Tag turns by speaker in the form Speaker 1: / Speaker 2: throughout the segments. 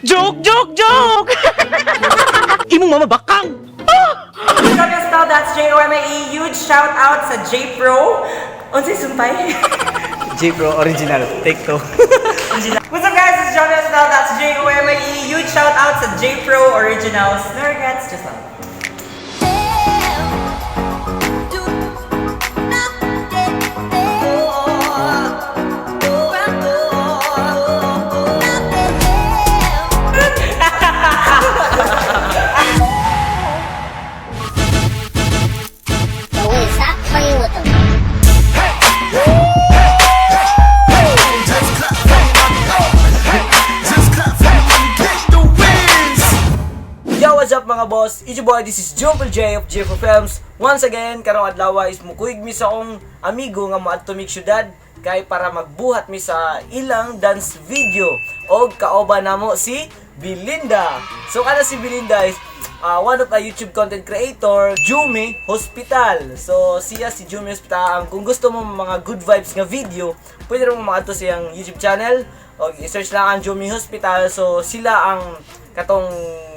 Speaker 1: Joke, joke, joke! Imong mama bakang!
Speaker 2: Johnny Style, that's Jomie. Huge shout out sa J Pro. Unsay sumpay?
Speaker 3: J Pro original. Take two.
Speaker 2: What's up, guys? It's Johnny Style, that's Jomie. Huge shout out sa J Pro Originals. No regrets, just love.
Speaker 4: Wait, stop playing with them.
Speaker 3: Yo, what's up, mga boss? It's your boy, this is Jumple J of J4 Films. Once again, karong adlaw is mukuig mi sa akong amigo nga moadto mig syudad kay para magbuhat mi sa ilang dance video og kaoba namo si Belinda. So kana si Belinda is one of a YouTube content creator, Jumi Hospital. So siya si Jumi Hospital. Ang kung gusto mo mga good vibes nga video, pwede mo maadto sa iyang YouTube channel o i-search lang ang Jumi Hospital. So sila ang katong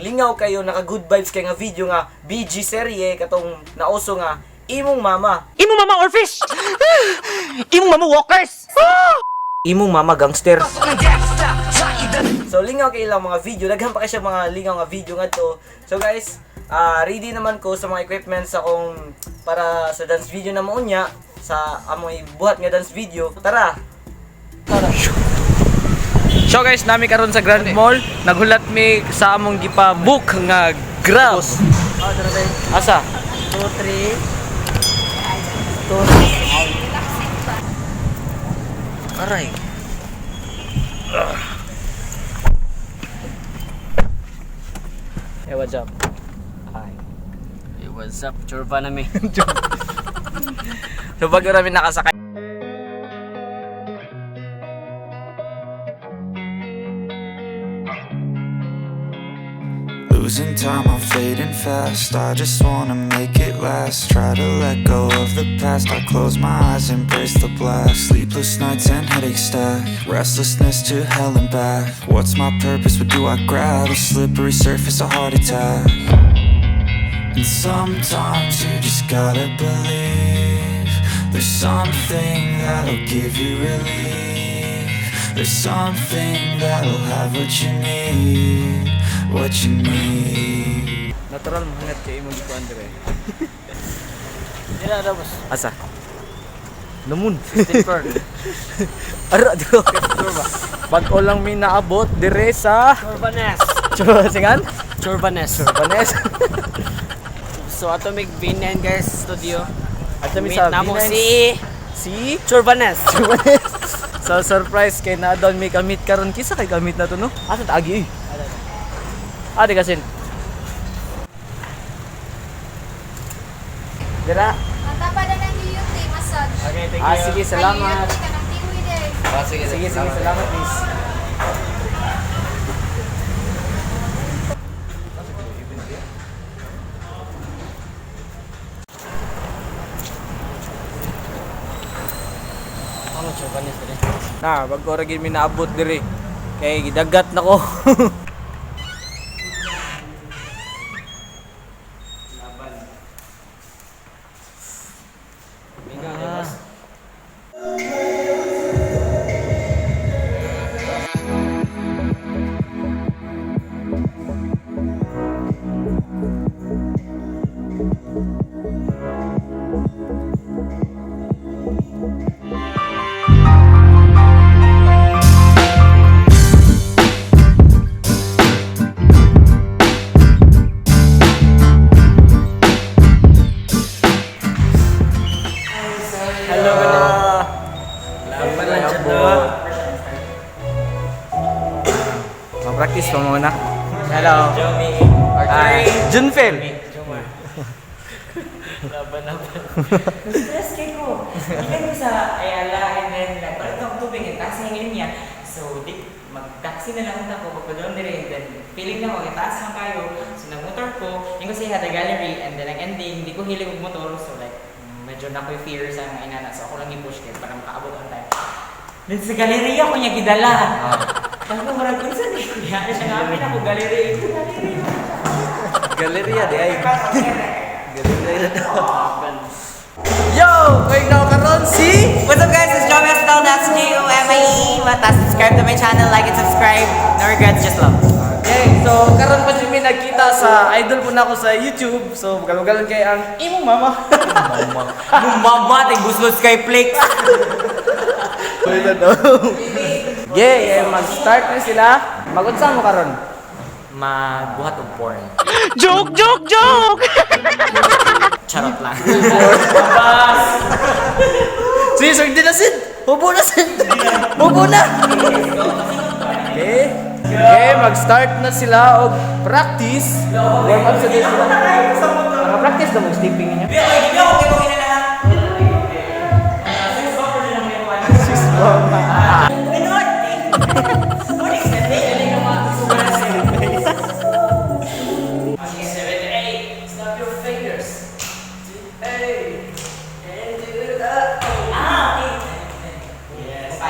Speaker 3: lingaw kayo naka good vibes kay nga video nga BG serye katong nauso nga imong mama.
Speaker 1: Imong mama orfish! Imong mama walkers!
Speaker 3: Imong mama gangster. So lingaw kay ilang mga video, daghan pa kay siya mga lingaw nga video ngadto. So guys, ready naman ko sa mga equipment sa akong para sa dance video na mo unya sa among ibuhat nga dance video. Tara. Tara. So guys, nami karon sa Grand Mall, naghulat mi sa among gipa-book nga Grab. Asa?
Speaker 2: 2, 3, 2.
Speaker 3: Aray. Hey, what's up? Hi.
Speaker 5: Hey, what's up? Churba na mi.
Speaker 3: So bago namin nakasakay.
Speaker 6: Losing time, I'm fading fast. I just wanna make it last. Try to let go of the past. I close my eyes, embrace the blast. Sleepless nights and headaches stack. Restlessness to hell and back. What's my purpose? What do I grab? A slippery surface, a heart attack. And sometimes you just gotta believe there's something that'll give you relief. There's something that'll have what you need, what you need.
Speaker 3: Natural mahangat kay imong gikuan dire.
Speaker 5: Nila na, boss.
Speaker 3: Asa? Namun.
Speaker 5: Sticker.
Speaker 3: Ara dito. Bag-o lang mi naabot dire sa
Speaker 5: Churbanes.
Speaker 3: Singan?
Speaker 5: Churbanes.
Speaker 3: Banes.
Speaker 5: So Atomic V9 guys studio.
Speaker 3: At kami
Speaker 5: Meet
Speaker 3: sa
Speaker 5: namo
Speaker 3: V9
Speaker 5: si
Speaker 3: si
Speaker 5: Churbanes.
Speaker 3: Banes. So surprise kay na doon may kamit karon kisa kay kamit na to, no? Asa ta agi? Ate kasin. Dira.
Speaker 7: Ang pa na ng UT massage.
Speaker 5: Okay, thank
Speaker 3: Ah, sige, salamat.
Speaker 7: Ay, UT ka ng tiwi day.
Speaker 3: Sige, sige, salamat, miss.
Speaker 5: Ano Churbanes dire?
Speaker 3: Na, bago ra gid mi naabot diri. Kay gidagat na ko.
Speaker 5: Mingaw na, boss.
Speaker 3: Hello.
Speaker 5: Laban lang dyan na.
Speaker 3: Ma-practice pa muna. Hello.
Speaker 2: Jomi.
Speaker 3: Hi. Junfel.
Speaker 5: Laban laban.
Speaker 2: Stress kay ko. Ikan ko sa Ayala and then nagpalit akong tubig and taas yung linya. So, di, mag-taxi na lang ako pagpadong dire and then feeling na ko, taas lang kayo. So, nagmotor ko, yung ko sa the gallery and then ang ending, di ko hilig og motor. So, like, medyo na ko'y fear sa mga inana. So, ako lang i-push kay para makaabot on time. Then sa galleria ko niya gidala. Sabi ko, murag unsa ni kuya. Siya nga amin ako galeri.
Speaker 3: Galeria di ay. Galeria daw. Yo! Kay na karon si
Speaker 2: What's up guys? It's Joey Estel. That's G-O-M-I-E. Mata, subscribe to my channel, like and subscribe. No regrets, just love.
Speaker 3: Okay, so karon pa jud mi nagkita sa idol po na ako sa YouTube. So magalon kay ang imong mama.
Speaker 2: Mama, tig-buslot Skyflix.
Speaker 3: Yay, eh, mag-start na sila. Magunsa mo karon?
Speaker 2: Magbuhat og porn.
Speaker 1: Joke, joke, joke!
Speaker 2: Charot lang.
Speaker 3: Sige, sir, di na sid. Hubo na sid. Hubo na. Okay. Okay, mag-start na sila og practice. Warm up sa din sila. Naka-practice na mo stepping niya. Snap your fingers. Hey. And do it up. Yes.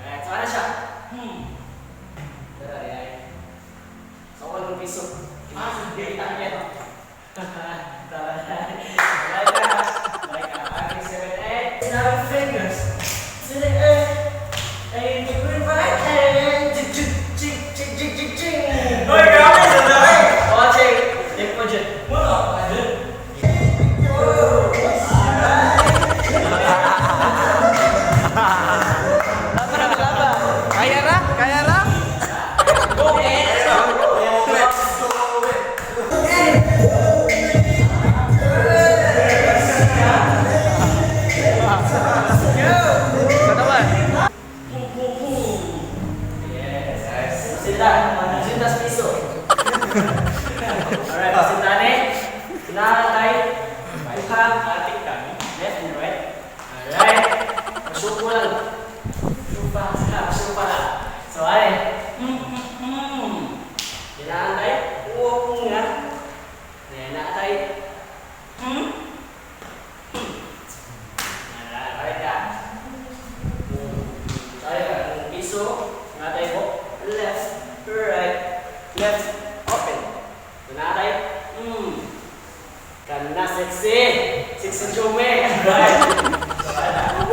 Speaker 3: Alright, so ano siya? Tara, ay. So, walang piso. Ah, sige, tangin. Tara. Like that. Like that. Okay, seven, eight. Snap your fingers. To the earth. And you will right hand. Jing, jing, jing, jing, jing, jing, jing. Oy, grabe, sa dami. Watching. Take mo dyan. Kaya ra? Kaya ra? Go! naman. Yes. Sila. Sintas piso. Alright, sintane. Sinatay. Duha, atik kami. Left and right. Alright. Masuko lang. Supa, supa lang. So, ay. Kailangan tayo. Uwo nga. Ayan na tayo. Alright, balik ka. Tayo ang piso. Nga tayo po. Left, right, left, open. So na tayo. Kana sexy. Sexy chome. Right. So, ana.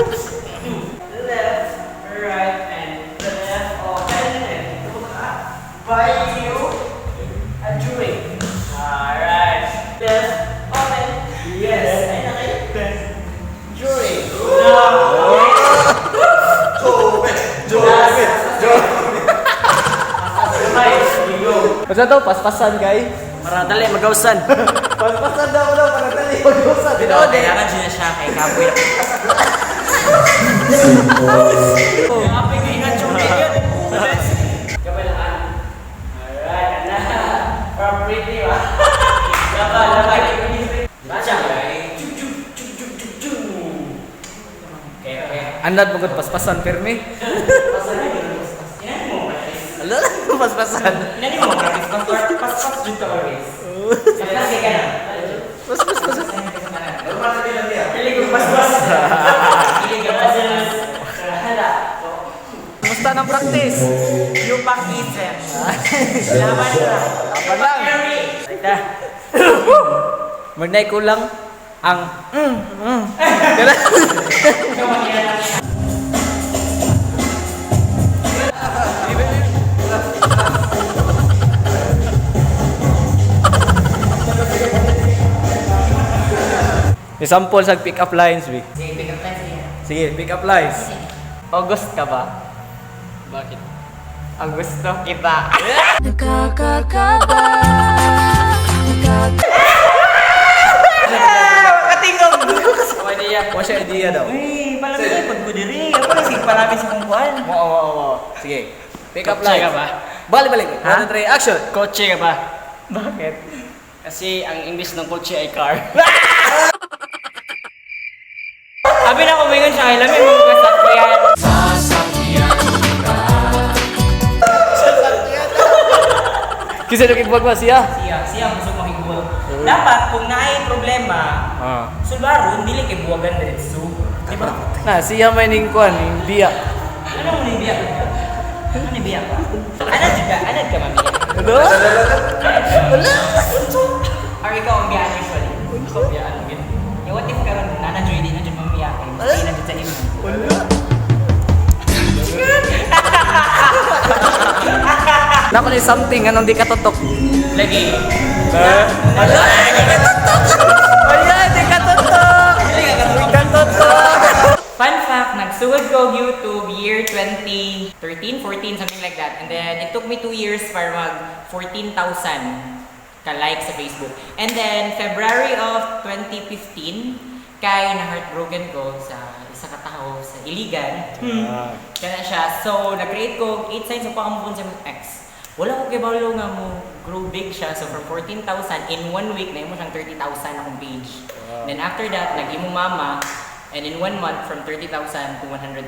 Speaker 3: Left, right, and left, open, and tuka. By you, a drink. Alright. Left, open. Yes. Ay, na kayo. Drink. No. Basta to, paspasan kay.
Speaker 5: Para dali magawsan.
Speaker 3: Paspasan daw daw para dali magawsan.
Speaker 2: Pero kailangan dyan na siya kay Kapoy.
Speaker 5: Kamay lang an. Alright, ana. Para pretty ba? Laban, laban. Baca. Chuk chuk chuk chuk chuk chuk.
Speaker 2: Kaya, kaya.
Speaker 3: Andad mo gud paspasan pirmi. Ala, paspasan.
Speaker 2: Inani mo, practice. Pas-pas dyan ka always. Pas-pas ka na.
Speaker 3: Paspas paspas.
Speaker 2: Pili ko pas-pas. Pili ka pas-pas. Hala.
Speaker 3: Kumusta ng practice?
Speaker 2: Yung pang-isip. Laban ka.
Speaker 3: Laban lang.
Speaker 5: Ita. Magnay kulang ang
Speaker 3: Sample sa pick up lines, bi.
Speaker 2: Sige, pick up line siya.
Speaker 3: Sige, pick up lines.
Speaker 2: August ka ba?
Speaker 5: Bakit?
Speaker 2: Augusto kita.
Speaker 7: Nakakakaba.
Speaker 2: Katingog!
Speaker 5: Okay niya.
Speaker 3: Wa siya idea daw.
Speaker 2: Uy, palami pag ko diri. Ako lang sige palami sa kong kuan.
Speaker 3: Oo, oo, oo. Sige. Pick up
Speaker 5: Kotse
Speaker 3: lines.
Speaker 5: ka ba?
Speaker 3: Balik, balik.
Speaker 2: Ha?
Speaker 3: 1, 2, 3, action!
Speaker 5: Kotse ka ba?
Speaker 2: Bakit?
Speaker 5: Kasi ang English ng kotse ay car.
Speaker 2: Sabi na kumingon siya kay lami mo kasakyan.
Speaker 3: Kinsa nakigbuwag ba siya?
Speaker 2: Siya, siya ang gusto makigbuwag. Dapat kung naay problema, sulbaron dili kay buwagan diretso. Di ba?
Speaker 3: Na siya may ning kuan, ning biya.
Speaker 2: Ano mo ni biya? Ano ni biya? Anad ka, anad ka mamiya.
Speaker 3: Ano?
Speaker 2: Or ikaw ang biya usually?
Speaker 5: Ako biyaan gyud.
Speaker 2: Eh, what if karon nana joy di na jud mamiya kay mas na jud sa imo.
Speaker 3: Nako ni something anong di katutok.
Speaker 2: Lagi.
Speaker 3: Ala, di katutok. Ala, di katutok. Di katutok.
Speaker 2: Fun fact, nagsugod ko og YouTube year 2013, 14, something like that. And then, it took me 2 years para mag 14,000 ka-like sa Facebook. And then, February of 2015, kay na-heartbroken ko sa isa ka tawo sa Iligan. Kana siya. So, nag-create ko 8 signs of pang-move on sa imong ex. Wala ko kay balo nga mo grow big siya. So, from 14,000, in one week, na siyang 30,000 akong page. Then after that, nag-imo mama, and in one month, from 30,000 to 100,000.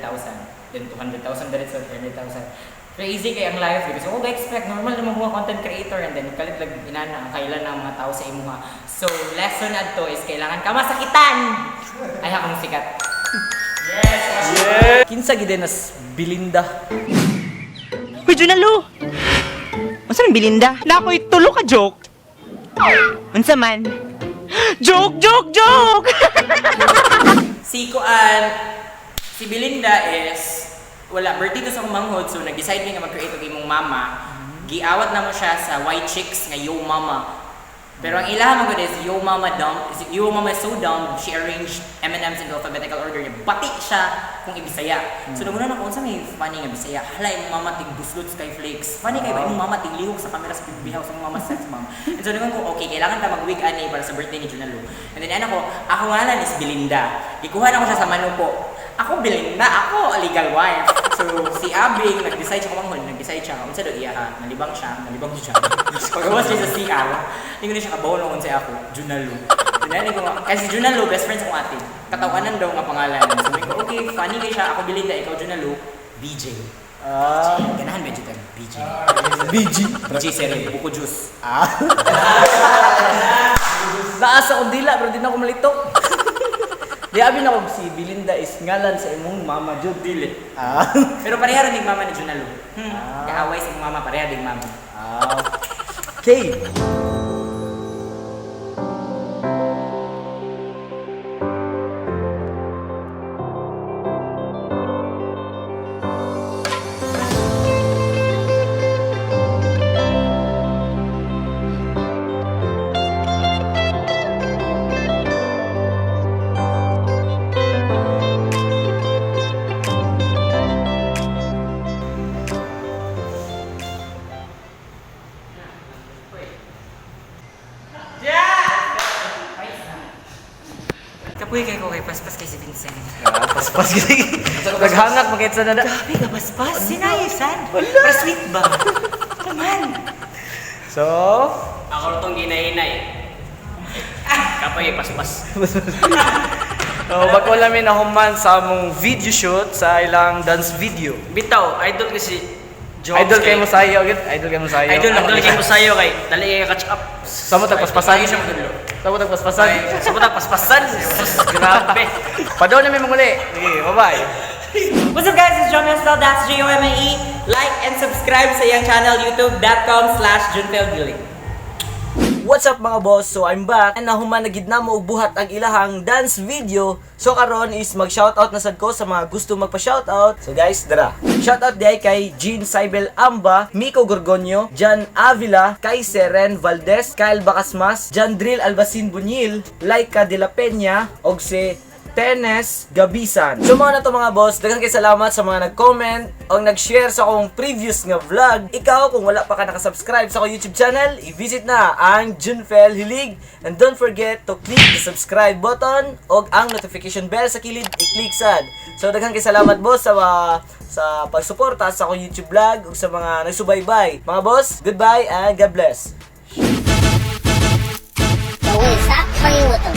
Speaker 2: Then 200,000, diretso 300,000. Crazy kay ang life because oh, expect normal naman mga content creator and then kalit lag inana ang kailan ng mga tao sa imuha. So lesson adto is kailangan ka masakitan. Ay akong sikat.
Speaker 3: Kinsa gid nas Belinda.
Speaker 1: Uy, Junalo! Unsa nang Belinda? Na ako'y tulo ka joke. Unsa man? Joke, joke, joke!
Speaker 2: Si Kuan, si Belinda is wala birthday to sa akong manghod so nag-decide mi nga mag-create og imong mama. Giawat na mo siya sa White Chicks nga Yo Mama. Pero ang ilaha man gud is Yo Mama dumb, is Yo Mama is so dumb, she arranged M&M's in alphabetical order niya. Bati siya kung ibisaya. So naguna na ko unsa may funny nga Bisaya. Hala imong mama tig buslot sa flakes. Funny kay ba imong mama tig lihok sa camera sa pigbihaw sa imong mama sex mom. And so nagon ko okay, kailangan ta mag-wig ani para sa birthday ni Junalo. And then ana ko, ako ngalan is Belinda. Gikuha na ko siya sa Manupo. Ako Belinda, ako legal wife. So si Abing nag-decide siya kumanghon, nag-decide siya unsa daw iya ha, nalibang siya, nalibang siya. Pagawas siya sa CR, hindi ko na siya kabaw nung unsay ako, Junalo. Then ko nga, kasi si Junalo best friend sa akong ate. Katawanan daw nga pangalan. So sabi ko, okay, funny kay siya, ako Belinda, ikaw Junalo, BJ. Ganahan medyo tayo, BJ.
Speaker 3: BG.
Speaker 2: BJ Serene, buko juice.
Speaker 3: Naasa kong dila pero di na ako malito. Di abi na ko si Belinda is ngalan sa imong mama jud.
Speaker 2: Dili.
Speaker 3: Ah.
Speaker 2: Pero pareha rin ding mama ni Junalo. Kaaway sa imong mama, pareha ding mama.
Speaker 3: Okay.
Speaker 2: Kapuy kay ko kay paspas kay si Vincent.
Speaker 3: Paspas gid. Naghangak makita sa nada.
Speaker 2: Grabe ka paspas, sinayisan. Pero sweet ba? Naman.
Speaker 3: So,
Speaker 5: Ako tong ginahinay. Kapoy paspas.
Speaker 3: So, bago lang mi nahuman sa among video shoot sa ilang dance video.
Speaker 5: Bitaw, idol kasi Jones
Speaker 3: Idol kay mo sayo, gid. Idol kay mo sayo.
Speaker 5: Idol idol kay mo sayo kay dali kay catch up.
Speaker 3: Sa mo tagpaspasan.
Speaker 2: Ayaw siya magdudlo.
Speaker 3: Sa mo tagpaspasan.
Speaker 5: Sa mo paspasan. Sus, grabe.
Speaker 3: Padaw na mi manguli. Sige, bye-bye.
Speaker 2: What's up guys? It's Jomie Estel. That's J-O-M-I-E. Like and subscribe sa iyang channel youtube.com/junfelgiling.
Speaker 3: What's up mga boss? So I'm back. And nahuman na gid namo og buhat ang ilahang dance video. So karon is mag-shoutout na sad ko sa mga gusto magpa-shoutout. So guys, dara. Shoutout diay kay Jean Saibel Amba, Miko Gorgonio, Jan Avila, kay Seren Valdez, Kyle Bacasmas, Jan Drill Albacin Bunyil, Laika De La Peña, og si Tenes Gabisan. So mga na to mga boss, daghan kay salamat sa mga nag-comment o nag-share sa akong previous nga vlog. Ikaw kung wala pa ka nakasubscribe sa akong YouTube channel, i-visit na ang Junfel Hilig and don't forget to click the subscribe button o ang notification bell sa kilid, i-click sad. So daghan kay salamat boss sa pagsuporta sa akong YouTube vlog ug sa mga nagsubaybay. Mga boss, goodbye and God bless.
Speaker 7: Stop playing with them.